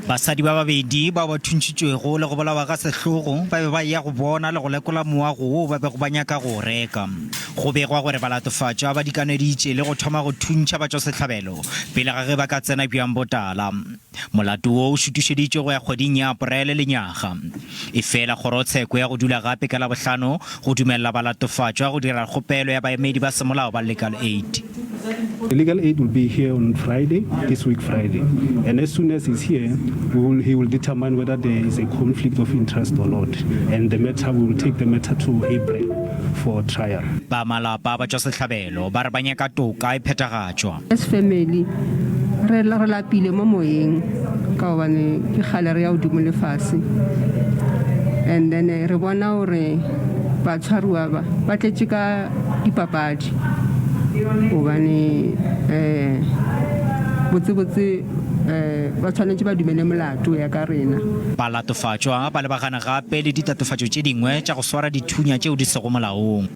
Basadi ba babedi bao ba thuntšhitšwego le go bolawa ga sehlogo ba be ba eya go bona le go lekola moago woo ba bego ba nyaka go o reka. Go begwa gore balatofatšwa ba dikaneditše le go thoma go thuntšha batšwasehlabelo pele ga ge ba ka tsena bjang botala. Molato wo o šutišeditšwe go ya kgweding ya Aprele lenyaga. Efela kgorotsheko ya go dula gape ka Labohlano go dumelela balatofatšwa go dira kgopelo ya baemedi ba semolao ba Legal Aid. The legal aid will be here on Friday, this week Friday, and as soon as he's here, we will, he will determine whether there is a conflict of interest or not, and the matter, we will take the matter to April for trial. Ba malapa a batšwasehlabelo ba re ba nyaka toka e phethagatšwa. As family re re lapile mo moyeng ka gobane ke kgale re ya godimo le fase and then re bona gore batshwariwa ba ba tletše ka dipapadi gobane um botsebotse um ba tshwanetše ba dumele molato ya ka rena. Balatofatšwa ba lebagana gape le ditatofatšo tše dingwe tša go swara dithunya tšeo di sego molaong.